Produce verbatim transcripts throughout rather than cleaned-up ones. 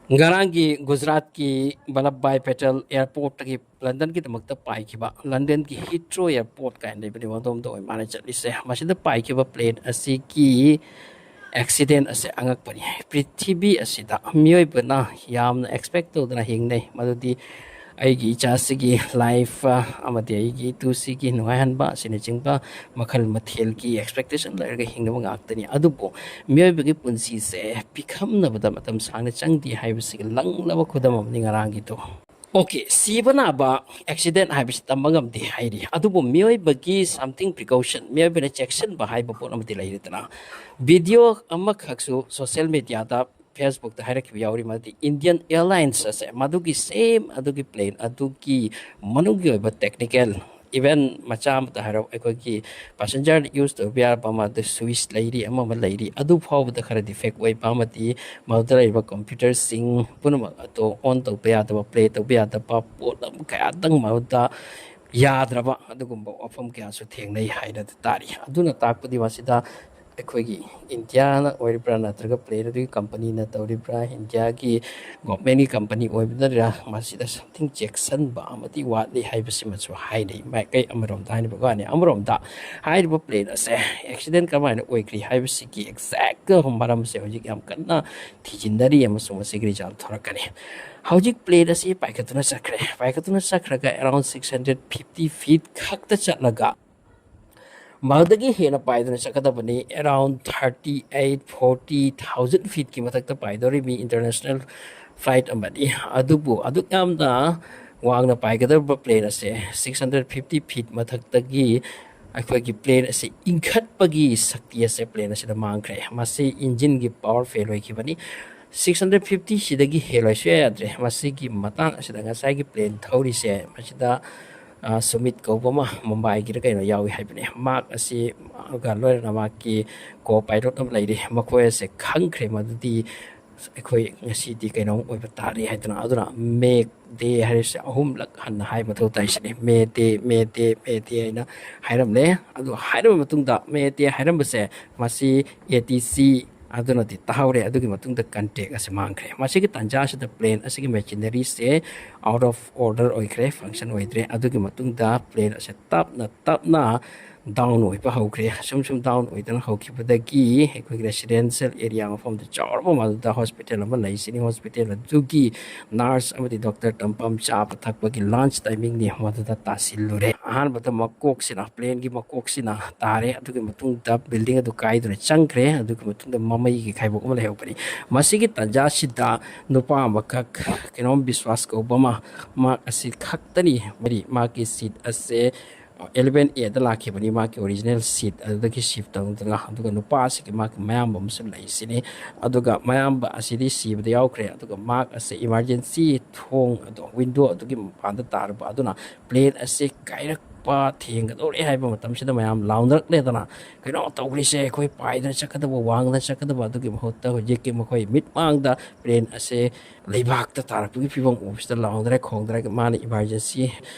ꯉꯔꯥꯡꯒꯤ ꯒꯨꯖꯔꯥꯠꯀꯤ ꯕꯜꯂꯚ ꯚꯥꯏ ꯄꯦꯇꯦꯜ ꯑꯦꯌꯔꯄꯣꯔꯠꯇꯒꯤ ꯂꯟꯗꯟꯒꯤꯗꯃꯛꯇ ꯄꯥꯏꯈꯤꯕ, ꯂꯟꯗꯟꯒꯤ ꯍꯤꯊ꯭ꯔꯣ ꯑꯦꯌꯔꯄꯣꯔꯠ ꯀꯥꯏꯅ ꯂꯩꯕꯅꯦꯕ, ꯑꯗꯣꯝꯗ ꯑꯣꯏ ꯃꯥꯜꯂꯦ ꯆꯠꯂꯤꯁꯦ꯫ ꯃꯁꯤꯗ ꯄꯥꯏꯈꯤꯕ ꯄ꯭ꯂꯦꯟ ꯑꯁꯤꯒꯤ ꯑꯦꯛꯁꯤꯗꯦꯟ ꯑꯁꯦ ꯑꯉꯛꯄꯅꯤ꯫ ꯄ꯭ꯔꯤꯊꯤꯕꯤ ꯑꯁꯤꯗ ꯃꯤꯑꯣꯏꯕꯅ ꯌꯥꯝꯅ ꯑꯦꯛꯁꯄꯦꯛ ꯇꯧꯗꯅ ꯍꯤꯡꯅꯩ, ꯃꯗꯨꯗꯤ ꯑꯩꯒꯤ ꯏꯆꯥꯁꯤꯒꯤ ꯂꯥꯏꯐ ꯑꯃꯗꯤ ꯑꯩꯒꯤ ꯏꯇꯨꯁꯤꯒꯤ ꯅꯨꯡꯉꯥꯏꯍꯟꯕ ꯑꯁꯤꯅꯆꯤꯡꯕ ꯃꯈꯜ ꯃꯊꯦꯜꯒꯤ ꯑꯦꯛꯁꯄꯦꯛꯇꯦꯁꯟ ꯂꯩꯔꯒ ꯍꯤꯡꯅꯕ ꯉꯥꯛꯇꯅꯤ꯫ ꯑꯗꯨꯕꯨ ꯃꯤꯑꯣꯏꯕꯒꯤ ꯄꯨꯟꯁꯤꯁꯦ ꯄꯤꯈꯝꯅꯕꯗ ꯃꯇꯝ ꯁꯥꯡꯅ ꯆꯪꯗꯦ ꯍꯥꯏꯕꯁꯤꯒꯤ ꯂꯪꯂꯕ ꯈꯨꯗꯝ ꯑꯃꯅꯤ ꯉꯔꯥꯡꯒꯤꯗꯣ꯫ ꯑꯣꯀꯦ, ꯁꯤꯕ ꯅꯥꯕ, ꯑꯦꯛꯁꯤꯗꯦꯟ ꯍꯥꯏꯕꯁꯤ ꯇꯝꯕ ꯉꯝꯗꯦ ꯍꯥꯏꯔꯤ, ꯑꯗꯨꯕꯨ ꯃꯤꯑꯣꯏꯕꯒꯤ something precaution, ꯃꯤꯑꯣꯏꯕꯅ ꯆꯦꯛꯁꯤꯟꯕ ꯍꯥꯏꯕ ꯄꯣꯠ ꯑꯃꯗꯤ ꯂꯩꯔꯦꯗꯅ꯫ ꯚꯤꯗꯤꯑꯣ ꯑꯃꯈꯛꯁꯨ ꯁꯣꯁꯤꯌꯦꯜ ꯃꯦꯗꯤꯌꯥꯗ, ꯐꯦꯁꯕꯨꯛꯇ ꯍꯥꯏꯔꯛꯈꯤꯕ ꯌꯥꯎꯔꯤ, ꯃꯗꯨꯗꯤ ꯏꯟꯗꯤꯌꯟ ꯑꯦꯌꯔꯂꯥꯏꯟꯁ ꯑꯁꯦ ꯃꯗꯨꯒꯤ ꯁꯦꯝ ꯑꯗꯨꯒꯤ ꯄ꯭ꯂꯦꯟ ꯑꯗꯨꯒꯤ ꯃꯅꯨꯡꯒꯤ ꯑꯣꯏꯕ ꯇꯦꯛꯅꯤꯀꯦꯜ, ꯏꯚꯟ ꯃꯆꯥ ꯑꯃꯇ ꯍꯥꯏꯔꯣ, ꯑꯩꯈꯣꯏꯒꯤ ꯄꯦꯁꯦꯟꯖꯔ ꯌꯨꯁ ꯇꯧꯕ ꯌꯥꯕ ꯃꯗꯨ ꯁ꯭ꯋꯤꯆ ꯂꯩꯔꯤ, ꯑꯃ ꯑꯃ ꯂꯩꯔꯤ, ꯑꯗꯨ ꯐꯥꯎꯕꯗ ꯈꯔ ꯗꯤꯐꯦꯛ ꯑꯣꯏꯕ ꯑꯃꯗꯤ ꯃꯗꯨꯗ ꯂꯩꯔꯤꯕ ꯀꯝꯄ꯭ꯌꯨꯇꯔꯁꯤꯡ ꯄꯨꯝꯅꯃꯛ ꯑꯗꯨ ꯑꯣꯟ ꯇꯧꯕ ꯌꯥꯗꯕ, ꯄ꯭ꯂꯦ ꯇꯧꯕ ꯌꯥꯗꯕ ꯄꯣꯠꯂꯝ ꯀꯌꯥꯗꯪ ꯃꯗꯨꯗ ꯌꯥꯗ꯭ꯔꯕ ꯑꯗꯨꯒꯨꯝꯕ ꯋꯥꯐꯝ ꯀꯌꯥꯁꯨ ꯊꯦꯡꯅꯩ ꯍꯥꯏꯅ ꯇꯥꯔꯤ꯫ ꯑꯗꯨꯅ ꯇꯥꯛꯄꯗꯤ ꯃꯁꯤꯗ ꯑꯩꯈꯣꯏꯒꯤ ꯏꯟꯗꯤꯌꯥꯅ ꯑꯣꯏꯔꯤꯕ꯭ꯔꯥ ꯅꯠꯇ꯭ꯔꯒ ꯄ꯭ꯂꯦꯟ ꯑꯗꯨꯒꯤ ꯀꯝꯄꯅꯤꯅ ꯇꯧꯔꯤꯕ꯭ꯔꯥ, ꯏꯟꯗꯤꯌꯥꯒꯤ ꯒꯣꯚꯔꯟꯃꯦꯟꯒꯤ ꯀꯝꯄꯅꯤ ꯑꯣꯏꯕꯅꯔꯥ, ꯃꯁꯤꯗ ꯁꯝꯊꯤꯡ ꯆꯦꯛꯁꯤꯟꯕ ꯑꯃꯗꯤ ꯋꯥꯠꯂꯤ ꯍꯥꯏꯕꯁꯤꯃꯁꯨ ꯍꯥꯏꯅꯩ꯫ ꯃꯥꯏꯀꯩ ꯑꯃꯔꯣꯝꯗ ꯍꯥꯏꯅꯕ ꯋꯥꯅꯤ, ꯑꯃꯔꯣꯝꯗ ꯍꯥꯏꯔꯤꯕ ꯄ꯭ꯂꯦꯟ ꯑꯁꯦ ꯑꯦꯛꯁꯤꯗꯦꯟ ꯀꯃꯥꯏꯅ ꯑꯣꯏꯈ꯭ꯔꯤ ꯍꯥꯏꯕꯁꯤꯒꯤ ꯑꯦꯛꯖꯦꯛ ꯃꯔꯝꯁꯦ ꯍꯧꯖꯤꯛ ꯌꯥꯝ ꯀꯟꯅ ꯊꯤꯖꯤꯟꯅꯔꯤ ꯑꯃꯁꯨꯡ ꯃꯁꯤꯒꯤ ꯔꯤꯖꯜ ꯊꯣꯔꯛꯀꯅꯤ꯫ ꯍꯧꯖꯤꯛ ꯄ꯭ꯂꯦꯟ ꯑꯁꯤ ꯄꯥꯏꯈꯠꯇꯨꯅ ꯆꯠꯈ꯭ꯔꯦ꯫ ꯄꯥꯏꯈꯠꯇꯨꯅ ꯆꯠꯈ꯭ꯔꯒ around six hundred fifty feet ꯈꯛꯇ ꯆꯠꯂꯒ ꯃꯗꯨꯗꯒꯤ ꯍꯦꯟꯅ ꯄꯥꯏꯗꯨꯅ ꯆꯠꯀꯗꯕꯅꯤ꯫ Around thirty eight, forty thousand feetꯀꯤ ꯃꯊꯛꯇ ꯄꯥꯏꯗꯧꯔꯤꯕ international flight ꯑꯃꯅꯤ꯫ ꯑꯗꯨꯕꯨ ꯑꯗꯨꯛ ꯌꯥꯝꯅ ꯋꯥꯡꯅ ꯄꯥꯏꯒꯗꯧꯔꯤꯕ ꯄ꯭ꯂꯦꯟ ꯑꯁꯦ six hundred fifty feet ꯃꯊꯛꯇꯒꯤ ꯑꯩꯈꯣꯏꯒꯤ ꯄ꯭ꯂꯦꯟ ꯑꯁꯤ ꯏꯟꯈꯠꯄꯒꯤ ꯁꯛꯇꯤ ꯑꯁꯦ ꯄ꯭ꯂꯦꯟ ꯑꯁꯤꯗ ꯃꯥꯡꯈ꯭ꯔꯦ꯫ ꯃꯁꯤ ꯏꯟꯖꯤꯟꯒꯤ ꯄꯥꯋꯔ ꯐꯦꯜ ꯑꯣꯏꯈꯤꯕꯅꯤ꯫ Six hundred fifty ꯁꯤꯗꯒꯤ ꯍꯦꯜꯂꯣꯏ ꯁꯨꯡꯌꯥ ꯌꯥꯗ꯭ꯔꯦ꯫ ꯃꯁꯤꯒꯤ ꯃꯇꯥꯡ ꯑꯁꯤꯗ ꯉꯁꯥꯏꯒꯤ ꯄ꯭ꯂꯦꯟ ꯊꯧꯔꯤꯁꯦ, ꯃꯁꯤꯗ, ꯑ, ꯁꯨꯃꯤꯠ ꯀꯧꯕ ꯑꯃ ꯃꯨꯝꯕꯥꯏꯒꯤꯔ ꯀꯩꯅꯣ ꯌꯥꯎꯏ ꯍꯥꯏꯕꯅꯦ꯫ ꯃꯍꯥꯛ ꯑꯁꯤ, ꯑꯗꯨꯒ ꯂꯣꯏꯅꯅ ꯃꯍꯥꯛꯀꯤ ꯀꯣ ꯄꯥꯏꯂꯣꯠ ꯑꯃ ꯂꯩꯔꯤ꯫ ꯃꯈꯣꯏ ꯑꯁꯦ ꯈꯪꯈ꯭ꯔꯦ ꯃꯗꯨꯗꯤ ꯑꯩꯈꯣꯏ ꯉꯁꯤꯗꯤ ꯀꯩꯅꯣꯝ ꯑꯣꯏꯕ ꯇꯥꯔꯦ ꯍꯥꯏꯗꯨꯅ꯫ ꯑꯗꯨꯅ ꯃꯦ ꯗꯦ ꯍꯥꯏꯔꯤꯁꯦ ꯑꯍꯨꯝꯂꯛ ꯍꯟꯅ ꯍꯥꯏ ꯃꯊꯧ ꯇꯥꯏꯁꯤꯅꯤ꯫ ꯃꯦ ꯗꯦ, ꯃꯦ ꯗꯦ, ꯃꯦ ꯗꯦ ꯍꯥꯏꯅ ꯍꯥꯏꯔꯝꯂꯦ꯫ ꯑꯗꯨ ꯍꯥꯏꯔꯕ ꯃꯇꯨꯡꯗ, ꯃꯦ ꯗꯦ ꯍꯥꯏꯔꯝꯕꯁꯦ, ꯃꯁꯤ ATC ꯑꯗꯨꯅꯗꯤ ꯇꯥꯍꯧꯔꯦ꯫ ꯑꯗꯨꯒꯤ ꯃꯇꯨꯡꯗ ꯀꯟꯇꯦꯛ ꯑꯁꯤ ꯃꯥꯡꯈ꯭ꯔꯦ꯫ ꯃꯁꯤꯒꯤ ꯇꯥꯟꯖꯥꯁꯤꯗ ꯄ꯭ꯂꯦꯟ ꯑꯁꯤꯒꯤ ꯃꯦꯆꯤꯅꯔꯤꯁꯦ ꯑꯥꯎꯠ ꯑꯣꯐ ꯑꯣꯔꯗꯔ ꯑꯣꯏꯈ꯭ꯔꯦ, ꯐꯪꯁꯟ ꯑꯣꯏꯗ꯭ꯔꯦ꯫ ꯑꯗꯨꯒꯤ ꯃꯇꯨꯡꯗ ꯄ꯭ꯂꯦꯟ ꯑꯁꯦ ꯇꯞꯅ ꯇꯞꯅ ꯗꯥꯎꯟ ꯑꯣꯏꯕ ꯍꯧꯈ꯭ꯔꯦ꯫ ꯑꯁꯨꯝ ꯁꯨꯝ ꯗꯥꯎꯟ ꯑꯣꯏꯗꯅ ꯍꯧꯈꯤꯕꯗꯒꯤ ꯑꯩꯈꯣꯏꯒꯤ ꯔꯦꯁꯤꯗꯦꯟꯁꯤꯌꯦꯜ ꯑꯦꯔꯤꯌꯥ ꯃꯐꯝꯗ ꯆꯥꯎꯔꯕ ꯃꯗꯨꯗ ꯍꯣꯁꯄꯤꯇꯥꯜ ꯑꯃ ꯂꯩꯁꯤꯅꯤ꯫ ꯍꯣꯁꯄꯤꯇꯥꯜ ꯑꯗꯨꯒꯤ ꯅꯔꯁ ꯑꯃꯗꯤ ꯗꯣꯛꯇꯔ ꯇꯝꯐꯝ ꯆꯥꯕ ꯊꯛꯄꯒꯤ ꯂꯟꯆ ꯇꯥꯏꯃꯤꯡꯅꯤ, ꯃꯗꯨꯗ ꯇꯥꯁꯤꯜꯂꯨꯔꯦ꯫ ꯑꯍꯥꯟꯕꯗ ꯃꯀꯣꯛꯁꯤꯅ, ꯄ꯭ꯂꯦꯟꯒꯤ ꯃꯀꯣꯛꯁꯤꯅ ꯇꯥꯔꯦ꯫ ꯑꯗꯨꯒꯤ ꯃꯇꯨꯡꯗ ꯕꯤꯜꯗꯤꯡ ꯑꯗꯨ ꯀꯥꯏꯗꯨꯅ ꯆꯪꯈ꯭ꯔꯦ꯫ ꯑꯗꯨꯒꯤ ꯃꯇꯨꯡꯗ ꯃꯃꯩꯒꯤ ꯈꯥꯏꯕꯣꯛ ꯑꯃ ꯂꯩꯍꯧꯕꯅꯤ꯫ ꯃꯁꯤꯒꯤ ꯇꯥꯟꯖꯥꯁꯤꯗ ꯅꯨꯄꯥ ꯑꯃꯈꯛ, ꯀꯩꯅꯣꯝ ꯕꯤꯁ꯭ꯋꯥꯁ ꯀꯧꯕ ꯑꯃ, ꯃꯍꯥꯛ ꯑꯁꯤ ꯈꯛꯇꯅꯤ ꯃꯔꯤ, ꯃꯥꯒꯤ ꯁꯤꯠ ꯑꯁꯦ ꯑꯦꯂꯚꯦꯟ ꯑꯦꯗ ꯂꯥꯛꯈꯤꯕꯅꯤ, ꯃꯥꯒꯤ ꯑꯣꯔꯤꯖꯤꯅꯦꯜ ꯁꯤꯠ ꯑꯗꯨꯗꯒꯤ ꯁꯤꯐ ꯇꯧꯗꯨꯅ꯫ ꯑꯗꯨꯒ ꯅꯨꯄꯥ ꯑꯁꯤꯒꯤ ꯃꯥꯒꯤ ꯃꯌꯥꯝꯕ ꯑꯃꯁꯨ ꯂꯩꯁꯤꯅꯤ꯫ ꯑꯗꯨꯒ ꯃꯌꯥꯝꯕ ꯑꯁꯤꯗꯤ ꯁꯤꯕꯗ ꯌꯥꯎꯈ꯭ꯔꯦ꯫ ꯑꯗꯨꯒ ꯃꯍꯥꯛ ꯑꯁꯦ ꯏꯃꯥꯔꯖꯦꯟꯁꯤ ꯊꯣꯡ ꯑꯗꯣ, ꯋꯤꯟꯗꯣ ꯑꯗꯨꯒꯤ ꯃꯄꯥꯟꯗ ꯇꯥꯔꯨꯕ ꯑꯗꯨꯅ ꯄ꯭ꯂꯦꯟ ꯑꯁꯦ ꯀꯥꯏꯔꯛꯄ ꯊꯦꯡꯒꯗꯧꯔꯦ ꯍꯥꯏꯕ ꯃꯇꯝꯁꯤꯗ ꯃꯌꯥꯝ ꯂꯥꯎꯅꯔꯛꯂꯦꯗꯅ, "ꯀꯩꯅꯣ ꯇꯧꯈ꯭ꯔꯤꯁꯦ, ꯑꯩꯈꯣꯏ ꯄꯥꯏꯗꯅ ꯆꯠꯀꯗꯕ, ꯋꯥꯡꯗꯅ ꯆꯠꯀꯗꯕ, ꯑꯗꯨꯒꯤ ꯃꯍꯨꯠꯇ ꯍꯧꯖꯤꯛꯀꯤ ꯃꯈꯣꯏ ꯃꯤꯠꯃꯥꯡꯗ ꯄ꯭ꯂꯦꯟ ꯑꯁꯦ ꯂꯩꯕꯥꯛꯇ ꯇꯥꯔꯛꯄꯒꯤ ꯐꯤꯕꯝ ꯎꯕꯁꯤꯗ ꯂꯥꯎꯅꯔꯦ, ꯈꯣꯡꯗꯅ ꯃꯥꯅ ꯏꯃꯥꯔꯖꯦꯟꯁꯤ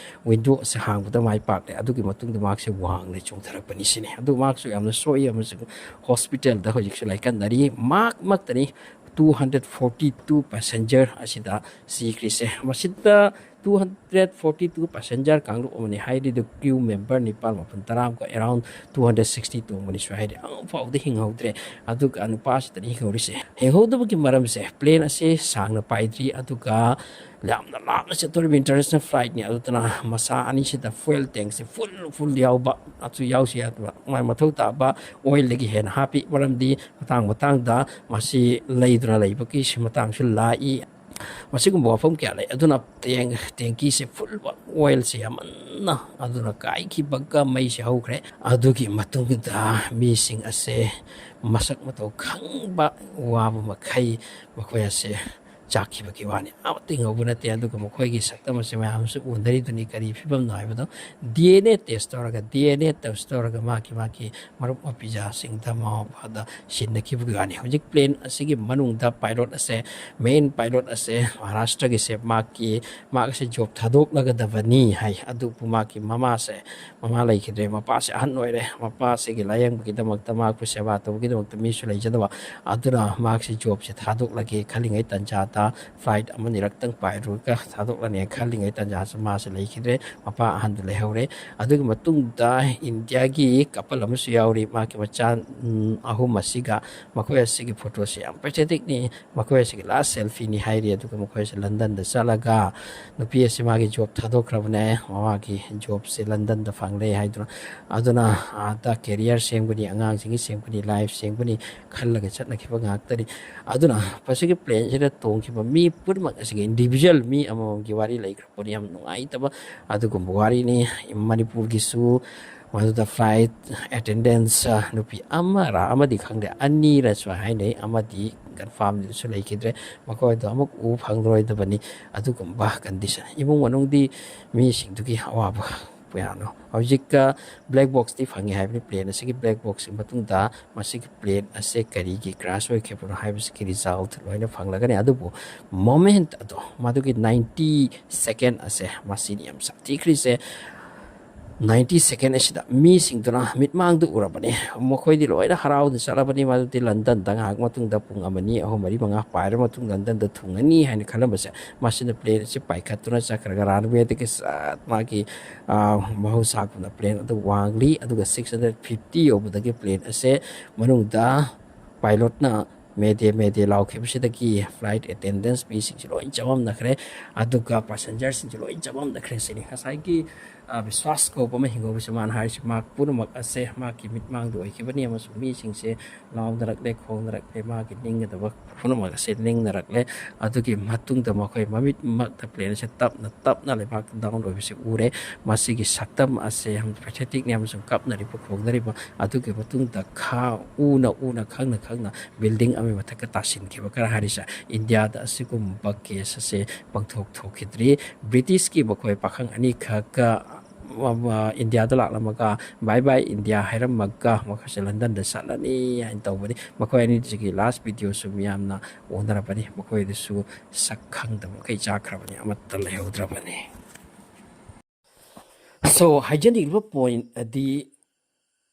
ꯋꯤꯟꯗꯣ ꯑꯁꯦ ꯍꯥꯡꯕꯗ ꯃꯥꯏ ꯄꯥꯛꯂꯦ꯫ ꯑꯗꯨꯒꯤ ꯃꯇꯨꯡꯗ ꯃꯍꯥꯛꯁꯦ ꯋꯥꯡꯅ ꯆꯣꯡꯊꯔꯛꯄꯅꯤ ꯁꯤꯅꯤ꯫ ꯑꯗꯨ ꯃꯍꯥꯛꯁꯨ ꯌꯥꯝꯅ ꯁꯣꯛꯏ ꯑꯃꯁꯨꯡ ꯍꯣꯁꯄꯤꯇꯥꯜꯗ ꯍꯧꯖꯤꯛꯁꯨ ꯂꯥꯏꯀꯠꯅꯔꯤ꯫ ꯃꯍꯥꯛꯃꯛꯇꯅꯤ two hundred forty two passenger ꯑꯁꯤꯗ ꯁꯤꯈ꯭ꯔꯤꯁꯦ꯫ ꯃꯁꯤꯗ two hundred forty two passenger ꯀꯥꯡꯂꯨꯞ ꯑꯃꯅꯤ ꯍꯥꯏꯔꯤꯗꯨ, ꯀ꯭ꯔꯤꯌꯨ ꯃꯦꯝꯕꯔ ꯅꯤꯄꯥꯜ, ꯃꯥꯄꯜ, ꯇꯔꯥ ꯑꯃꯒ around two hundred sixty ꯇꯣꯡꯕꯅꯤꯁꯨ ꯍꯥꯏꯔꯤ꯫ ꯑꯃꯐꯥꯎꯗ ꯍꯤꯡꯍꯧꯗ꯭ꯔꯦ꯫ ꯑꯗꯨꯒ ꯅꯨꯄꯥꯁꯤꯗꯅꯤ ꯍꯤꯡꯍꯧꯔꯤꯁꯦ꯫ ꯍꯤꯡꯍꯧꯗꯕꯒꯤ ꯃꯔꯝꯁꯦ, ꯄ꯭ꯂꯦꯟ ꯑꯁꯦ ꯁꯥꯡꯅ ꯄꯥꯏꯗ꯭ꯔꯤ, ꯑꯗꯨꯒ ꯌꯥꯝꯅ ꯂꯥꯞꯅ ꯆꯠꯇꯣꯔꯤꯕ international flightꯅꯤ꯫ ꯑꯗꯨꯗꯨꯅ ꯃꯁꯥ ꯑꯅꯤꯁꯤꯗ fuel tankꯁꯦ full, full ꯌꯥꯎꯕ, ꯑꯗꯨ ꯌꯥꯎꯁꯤ ꯌꯥꯗꯕ, ꯃꯥꯏ ꯃꯊꯧ ꯇꯥꯕ oilꯗꯒꯤ ꯍꯦꯟꯅ ꯍꯥꯞꯄꯤ꯫ ꯃꯔꯝꯗꯤ ꯃꯇꯥꯡ ꯃꯇꯥꯡꯗ ꯃꯁꯤ ꯂꯩꯗꯨꯅ ꯂꯩꯕꯒꯤ ꯃꯇꯥꯡꯁꯨ ꯂꯥꯛꯏ꯫ ꯃꯁꯤꯒꯨꯝꯕ ꯋꯥꯐꯝ ꯀꯌꯥ ꯂꯩ꯫ ꯑꯗꯨꯅ ꯇꯦꯡ-, ꯇꯦꯡꯀꯤꯁꯦ full oilꯁꯦ ꯌꯥꯝꯃꯟꯅ ꯑꯗꯨꯅ ꯀꯥꯏꯈꯤꯕꯒ ꯃꯩꯁꯦ ꯍꯧꯈ꯭ꯔꯦ꯫ ꯑꯗꯨꯒꯤ ꯃꯇꯨꯡꯗ ꯃꯤꯁꯤꯡ ꯑꯁꯦ ꯃꯁꯛ ꯃꯇꯧ ꯈꯪꯕ ꯋꯥꯕ ꯃꯈꯩ ꯃꯈꯣꯏ ꯑꯁꯦ ꯆꯥꯛꯈꯤꯕꯒꯤ ꯋꯥꯅꯤ꯫ ꯑꯃꯠꯇ ꯍꯤꯡꯍꯧꯕ ꯅꯠꯇꯦ꯫ ꯑꯗꯨꯒ ꯃꯈꯣꯏꯒꯤ ꯁꯛꯇꯝ ꯑꯁꯤ ꯃꯌꯥꯝꯁꯨ ꯎꯅꯔꯤꯗꯨꯅꯤ꯫ ꯀꯔꯤ ꯐꯤꯕꯝꯅꯣ ꯍꯥꯏꯕꯗꯣ DNA test ꯇꯧꯔꯒ, DNA test ꯇꯧꯔꯒ ꯃꯍꯥꯛꯀꯤ, ꯃꯍꯥꯛꯀꯤ ꯃꯔꯨꯞ ꯃꯄꯤꯖꯥꯁꯤꯡꯗ, ꯃꯃꯥ ꯃꯄꯥꯗ ꯁꯤꯟꯅꯈꯤꯕꯒꯤ ꯋꯥꯅꯤ꯫ ꯍꯧꯖꯤꯛ plane ꯑꯁꯤꯒꯤ ꯃꯅꯨꯡꯗ pilot ꯑꯁꯦ, main pilot ꯑꯁꯦ ꯃꯍꯥꯔꯥꯁꯇ꯭ꯔꯒꯤꯁꯦ, ꯃꯍꯥꯛꯀꯤ, ꯃꯍꯥꯛ ꯑꯁꯦ job ꯊꯥꯗꯣꯛꯂꯒꯗꯕꯅꯤ ꯍꯥꯏ꯫ ꯑꯗꯨꯕꯨ ꯃꯍꯥꯛꯀꯤ ꯃꯃꯥꯁꯦ, ꯃꯃꯥ ꯂꯩꯈꯤꯗ꯭ꯔꯦ, ꯃꯄꯥꯁꯦ ꯑꯍꯟ ꯑꯣꯏꯔꯦ, ꯃꯄꯥꯁꯤꯒꯤ ꯂꯥꯌꯦꯡꯕꯒꯤꯗꯃꯛꯇ, ꯃꯍꯥꯛꯄꯨ ꯁꯦꯕꯥ ꯇꯧꯕꯒꯤꯗꯃꯛꯇ ꯃꯤꯁꯨ ꯂꯩꯖꯗꯕ꯫ ꯑꯗꯨꯅ ꯃꯍꯥꯛꯁꯤ jobꯁꯦ ꯊꯥꯗꯣꯛꯂꯒꯦ ꯈꯜꯂꯤꯉꯩ ꯇꯥꯟꯖꯥꯗ, flight ꯑꯃꯅꯤꯔꯛꯇꯪ ꯄꯥꯏꯔꯨꯔꯒ ꯊꯥꯗꯣꯛꯂꯅꯤ ꯈꯜꯂꯤꯉꯩ ꯇꯥꯟꯖꯥꯁꯤ ꯃꯥꯁꯦ ꯂꯩꯈꯤꯗ꯭ꯔꯦ꯫ ꯃꯄꯥ ꯑꯍꯟꯗꯨ ꯂꯩꯍꯧꯔꯦ꯫ ꯑꯗꯨꯒꯤ ꯃꯇꯨꯡꯗ ꯏꯟꯗꯤꯌꯥꯒꯤ couple ꯑꯃꯁꯨ ꯌꯥꯎꯔꯤ꯫ ꯃꯍꯥꯛꯀꯤ ꯃꯆꯥ, ꯎꯝ, ꯑꯍꯨꯝ ꯑꯁꯤꯒ, ꯃꯈꯣꯏ ꯑꯁꯤꯒꯤ photoꯁꯤ ꯌꯥꯝ patheticꯅꯤ꯫ ꯃꯈꯣꯏ ꯑꯁꯤꯒꯤ last selfieꯅꯤ ꯍꯥꯏꯔꯤ꯫ ꯑꯗꯨꯒ ꯃꯈꯣꯏꯁꯦ Londonꯗ ꯆꯠꯂꯒ, ꯅꯨꯄꯤ ꯑꯁꯤ ꯃꯥꯒꯤ job ꯊꯥꯗꯣꯛꯈ꯭ꯔꯕꯅꯦ, ꯃꯃꯥꯒꯤ jobꯁꯦ Londonꯗ ꯐꯪꯂꯦ ꯍꯥꯏꯗꯨꯅ꯫ ꯑꯗꯨꯅ ꯑꯥꯗ career ꯁꯦꯝꯒꯅꯤ, ꯑꯉꯥꯡꯁꯤꯡꯒꯤ ꯁꯦꯝꯒꯅꯤ, life ꯁꯦꯝꯒꯅꯤ ꯈꯜꯂꯒ ꯆꯠꯅꯈꯤꯕ ꯉꯥꯛꯇꯅꯤ꯫ ꯑꯗꯨꯅ ꯃꯁꯤꯒꯤ planeꯁꯤꯗ ꯇꯣꯡꯈꯤꯕ ꯃꯤ ꯄꯨꯝꯅꯃꯛ ꯑꯁꯤꯒꯤ individual ꯃꯤ ꯑꯃꯃꯝꯒꯤ ꯋꯥꯔꯤ ꯂꯩꯈ꯭ꯔꯕꯅꯤ꯫ ꯌꯥꯝ ꯅꯨꯡꯉꯥꯏꯇꯕ ꯑꯗꯨꯒꯨꯝꯕ ꯋꯥꯔꯤꯅꯤ꯫ ꯃꯅꯤꯄꯨꯔꯒꯤꯁꯨ ꯃꯗꯨꯗ flight attendants, ꯑ, ꯅꯨꯄꯤ ꯑꯃꯔ ꯑꯃꯗꯤ ꯈꯪꯗꯦ, ꯑꯅꯤꯔꯁꯨ ꯍꯥꯏꯅꯩ, ꯑꯃꯗꯤ confirmꯁꯨ ꯂꯩꯈꯤꯗ꯭ꯔꯦ꯫ ꯃꯈꯣꯏꯗꯣ ꯑꯃꯨꯛ ꯎ ꯐꯪꯂꯔꯣꯏꯗꯕꯅꯤ꯫ ꯑꯗꯨꯒꯨꯝꯕ condition, ꯏꯃꯨꯡ ꯃꯅꯨꯡꯗꯤ ꯃꯤꯁꯤꯡꯗꯨꯒꯤ ꯑꯋꯥꯕ ꯀꯌꯥꯅꯣ꯫ ꯍꯧꯖꯤꯛ black boxꯇꯤ ꯐꯪꯉꯦ ꯍꯥꯏꯕꯅꯤ꯫ Plane ꯑꯁꯤꯒꯤ black boxꯀꯤ ꯃꯇꯨꯡꯗ ꯃꯁꯤꯒꯤ plane ꯑꯁꯦ ꯀꯔꯤꯒꯤ crash ꯑꯣꯏꯈꯤꯕꯅꯣ ꯍꯥꯏꯕꯁꯤꯒꯤ result ꯂꯣꯏꯅ ꯐꯪꯂꯒꯅꯤ꯫ ꯑꯗꯨꯕꯨ moment ꯑꯗꯣ, ꯃꯗꯨꯒꯤ ninety second ꯑꯁꯦ, ꯃꯁꯤꯅꯤ ꯌꯥꯝ ꯁꯥꯊꯤꯈ꯭ꯔꯤꯁꯦ꯫ Ninety second ꯑꯁꯤꯗ ꯃꯤꯁꯤꯡꯗꯨꯅ ꯃꯤꯠꯃꯥꯡꯗ ꯎꯔꯕꯅꯤ꯫ ꯃꯈꯣꯏꯗꯤ ꯂꯣꯏꯅ ꯍꯔꯥꯎꯗꯨꯅ ꯆꯠꯂꯕꯅꯤ꯫ ꯃꯗꯨꯗꯤ Londonꯗ ꯉꯥꯏꯍꯥꯛ ꯃꯇꯨꯡꯗ, ꯄꯨꯡ ꯑꯃꯅꯤ, ꯑꯍꯨꯝ, ꯃꯔꯤ, ꯃꯉꯥ ꯄꯥꯏꯔ ꯃꯇꯨꯡ Londonꯗ ꯊꯨꯡꯉꯅꯤ ꯍꯥꯏꯅ ꯈꯜꯂꯝꯕꯁꯦ, ꯃꯁꯤꯅ planeꯁꯤ ꯄꯥꯏꯈꯠꯇꯨꯅ ꯆꯠꯈ꯭ꯔꯒ runwayꯗꯒꯤ ꯁꯠ ꯃꯥꯒꯤ, ꯑ, ꯃꯍꯧꯁꯥꯒꯨꯝꯅ plane ꯑꯗꯨ ꯋꯥꯡꯂꯤ꯫ ꯑꯗꯨꯒ six hundred fifty ꯌꯧꯕꯗꯒꯤ plane ꯑꯁꯦ ꯃꯅꯨꯡꯗ pilotꯅ "Mayday, Mayday" ꯂꯥꯎꯈꯤꯕꯁꯤꯗꯒꯤ flight attendants ꯃꯤꯁꯤꯡꯁꯤ ꯂꯣꯏ ꯆꯃꯝꯅꯈ꯭ꯔꯦ꯫ ꯑꯗꯨꯒ passengerꯁꯤꯡꯁꯨ ꯂꯣꯏ ꯆꯃꯝꯅꯈ꯭ꯔꯦ ꯁꯤꯅꯤ꯫ ꯉꯁꯥꯏꯒꯤ, ꯑ, ꯕꯤꯁ꯭ꯋꯥꯁ ꯀꯧꯕ ꯑꯃ ꯍꯤꯡꯍꯧꯕꯁꯦ, ꯃꯥꯅ ꯍꯥꯏꯔꯤꯁꯤ ꯃꯍꯥꯛ ꯄꯨꯝꯅꯃꯛ ꯑꯁꯦ ꯃꯍꯥꯛꯀꯤ ꯃꯤꯠꯃꯥꯡꯗ ꯑꯣꯏꯈꯤꯕꯅꯤ ꯑꯃꯁꯨꯡ ꯃꯤꯁꯤꯡꯁꯦ ꯂꯥꯎꯅꯔꯛꯂꯦ, ꯈꯣꯡꯅꯔꯛꯂꯦ, ꯃꯥꯒꯤ ꯅꯤꯡꯒꯗꯕ ꯄꯨꯝꯅꯃꯛ ꯑꯁꯦ ꯅꯤꯡꯅꯔꯛꯂꯦ꯫ ꯑꯗꯨꯒꯤ ꯃꯇꯨꯡꯗ ꯃꯈꯣꯏ ꯃꯃꯤꯠꯃꯛꯇ planeꯁꯦ ꯇꯞꯅ ꯇꯞꯅ ꯂꯩꯕꯥꯛꯇ down ꯑꯣꯏꯕꯁꯤ ꯎꯔꯦ꯫ ꯃꯁꯤꯒꯤ ꯁꯛꯇꯝ ꯑꯁꯦ ꯌꯥꯝ patheticꯅꯤ ꯑꯃꯁꯨꯡ ꯀꯞꯅꯔꯤꯕ, ꯈꯣꯡꯅꯔꯤꯕ꯫ ꯑꯗꯨꯒꯤ ꯃꯇꯨꯡꯗ ꯈꯥ-, ꯎꯅ ꯎꯅ, ꯈꯪꯅ ꯈꯪꯅ building ꯑꯃꯒꯤ ꯃꯊꯛꯇ ꯇꯥꯁꯤꯟꯈꯤꯕ ꯈꯔ ꯍꯥꯏꯔꯤꯁꯦ꯫ ꯏꯟꯗꯤꯌꯥꯗ ꯑꯁꯤꯒꯨꯝꯕ ꯀꯦꯁ ꯑꯁꯦ ꯄꯥꯡꯊꯣꯛ ꯊꯣꯛꯈꯤꯗ꯭ꯔꯤ꯫ ꯕ꯭ꯔꯤꯇꯤꯁꯀꯤ ꯃꯈꯣꯏ ꯄꯥꯈꯪ ꯑꯅꯤꯈꯛꯀ, ꯑ, ꯏꯟꯗꯤꯌꯥꯗ ꯂꯥꯛꯂꯝꯃꯒ "ꯕꯥꯏ ꯕꯥꯏ ꯏꯟꯗꯤꯌꯥ" ꯍꯥꯏꯔꯝꯃꯒ ꯃꯈꯣꯏꯁꯦ ꯂꯟꯗꯟꯗ ꯆꯠꯂꯅꯤ ꯍꯥꯏꯅ ꯇꯧꯕꯅꯤ꯫ ꯃꯈꯣꯏ ꯑꯅꯤꯁꯤꯒꯤ ꯂꯥꯁ ꯚꯤꯗꯤꯑꯣꯁꯨ ꯃꯤꯌꯥꯝꯅ ꯎꯅꯔꯕꯅꯤ꯫ ꯃꯈꯣꯏꯗꯨꯁꯨ ꯁꯛ ꯈꯪꯗꯕ ꯃꯈꯩ ꯆꯥꯈ꯭ꯔꯕꯅꯤ, ꯑꯃꯠꯇ ꯂꯩꯍꯧꯗ꯭ꯔꯕꯅꯤ꯫ So, ꯍꯥꯏꯖꯅꯤꯡꯂꯤꯕ ꯄꯣꯏꯟ ꯑꯗꯤ,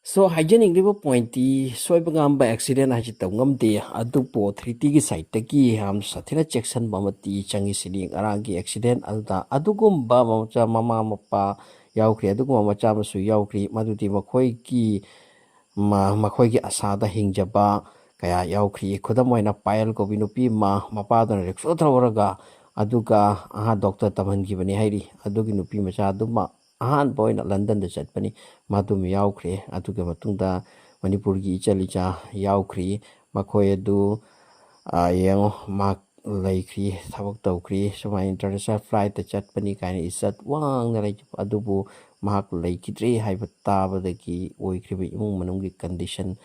so, ꯍꯥꯏꯖꯅꯤꯡꯂꯤꯕ ꯄꯣꯏꯟꯇꯤ, ꯁꯣꯏꯕ ꯉꯥꯝꯕ ꯑꯦꯛꯁꯤꯗꯦꯟ ꯍꯥꯏꯁꯤ ꯇꯧ ꯉꯝꯗꯦ, ꯑꯗꯨꯕꯨ ꯑꯣꯊꯣꯔꯤꯇꯤꯒꯤ ꯁꯥꯏꯠꯇꯒꯤ ꯌꯥꯝ ꯁꯥꯊꯤꯅ ꯆꯦꯛꯁꯤꯟꯕ ꯑꯃꯗꯤ ꯆꯪꯉꯤ꯫ ꯁꯤꯅꯤ ꯉꯔꯥꯡꯒꯤ ꯑꯦꯛꯁꯤꯗꯦꯟ ꯑꯗꯨꯗ ꯑꯗꯨꯒꯨꯝꯕ ꯃꯆꯥ, ꯃꯃꯥ ꯃꯄꯥ ꯌꯥꯎꯈ꯭ꯔꯦ, ꯑꯗꯨꯒꯨꯝꯕ ꯃꯆꯥ ꯑꯃꯁꯨ ꯌꯥꯎꯈ꯭ꯔꯤ, ꯃꯗꯨꯗꯤ ꯃꯈꯣꯏꯒꯤ, ꯃ-, ꯃꯈꯣꯏꯒꯤ ꯑꯁꯥꯗ ꯍꯤꯡꯖꯕ ꯀꯌꯥ ꯌꯥꯎꯈ꯭ꯔꯤ꯫ ꯈꯨꯗꯝ ꯑꯣꯏꯅ, ꯄꯥꯌꯦꯜ ꯀꯧꯕꯤ ꯅꯨꯄꯤ ꯑꯃ, ꯃꯄꯥꯗꯨꯅ ꯔꯤꯛꯁꯣ ꯊꯧꯔꯒ, ꯑꯗꯨꯒ ꯑꯍꯥ ꯗꯣꯛꯇꯔ ꯇꯝꯍꯟꯈꯤꯕꯅꯤ ꯍꯥꯏꯔꯤ꯫ ꯑꯗꯨꯒꯤ ꯅꯨꯄꯤ ꯃꯆꯥꯗꯨꯃ ꯑꯍꯥꯟꯕ ꯑꯣꯏꯅ ꯂꯟꯗꯟꯗ ꯆꯠꯄꯅꯤ, ꯃꯗꯨꯃ ꯌꯥꯎꯈ꯭ꯔꯦ꯫ ꯑꯗꯨꯒꯤ ꯃꯇꯨꯡꯗ ꯃꯅꯤꯄꯨꯔꯒꯤ ꯏꯆꯜ ꯏꯆꯥ ꯌꯥꯎꯈ꯭ꯔꯤ꯫ ꯃꯈꯣꯏ ꯑꯗꯨ, ꯑ, ꯌꯦꯡꯉꯣ, ꯃꯍꯥꯛ ꯂꯩꯈ꯭ꯔꯤ, ꯊꯕꯛ ꯇꯧꯈ꯭ꯔꯤ, ꯁꯨꯃꯥꯏꯅ ꯏꯟꯇꯔꯅꯦꯁꯅꯦꯜ ꯐ꯭ꯂꯥꯏꯠꯇ ꯆꯠꯄꯅꯤ ꯀꯥꯏꯅ ꯏꯖꯠ ꯋꯥꯡꯅ ꯂꯩꯖꯕ ꯑꯗꯨꯕꯨ ꯃꯍꯥꯛ ꯂꯩꯈꯤꯗ꯭ꯔꯦ ꯍꯥꯏꯕ ꯇꯥꯕꯗꯒꯤ ꯑꯣꯏꯈ꯭ꯔꯤꯕ ꯏꯃꯨꯡ ꯃꯅꯨꯡꯒꯤ ꯀꯟꯗꯤꯁꯟ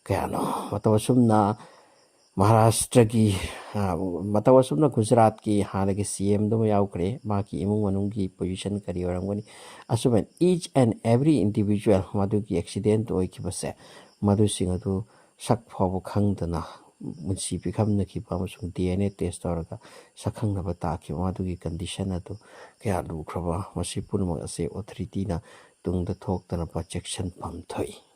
ꯀꯌꯥꯅꯣ꯫ ꯃꯇꯧ ꯑꯁꯨꯝꯅ ꯃꯍꯥꯔꯥꯁꯇ꯭ꯔꯒꯤ, ꯑ, ꯃꯇꯧ ꯑꯁꯨꯝꯅ ꯒꯨꯖꯔꯥꯠꯀꯤ ꯍꯥꯟꯅꯒꯤ ꯁꯤ ꯑꯦꯝꯗꯨꯃ ꯌꯥꯎꯈ꯭ꯔꯦ꯫ ꯃꯍꯥꯛꯀꯤ ꯏꯃꯨꯡ ꯃꯅꯨꯡꯒꯤ ꯄꯣꯖꯤꯁꯟ ꯀꯔꯤ ꯑꯣꯏꯔꯝꯒꯅꯤ? ꯑꯁꯨꯃꯥꯏꯅ each and every individual ꯃꯗꯨꯒꯤ ꯑꯦꯛꯁꯤꯗꯦꯟ ꯑꯣꯏꯈꯤꯕꯁꯦ, ꯃꯗꯨꯁꯤꯡ ꯑꯗꯨ ꯁꯛ ꯐꯥꯎꯕ ꯈꯪꯗꯅ ꯄꯨꯟꯁꯤ ꯄꯤꯈꯝꯅꯈꯤꯕ ꯑꯃꯁꯨꯡ ꯗꯤ ꯑꯦꯟ ꯑꯦ ꯇꯦꯁ ꯇꯧꯔꯒ ꯁꯛꯈꯪꯅꯕ ꯇꯥꯈꯤꯕ ꯃꯗꯨꯒꯤ ꯀꯟꯗꯤꯁꯟ ꯑꯗꯨ ꯀꯌꯥ ꯂꯨꯈ꯭ꯔꯕ, ꯃꯁꯤ ꯄꯨꯝꯅꯃꯛ ꯑꯁꯦ ꯑꯣꯊꯣꯔꯤꯇꯤꯅ ꯇꯨꯡꯗ ꯊꯣꯛꯇꯅꯕ ꯆꯦꯛꯁꯤꯟꯐꯝ ꯊꯣꯛꯏ꯫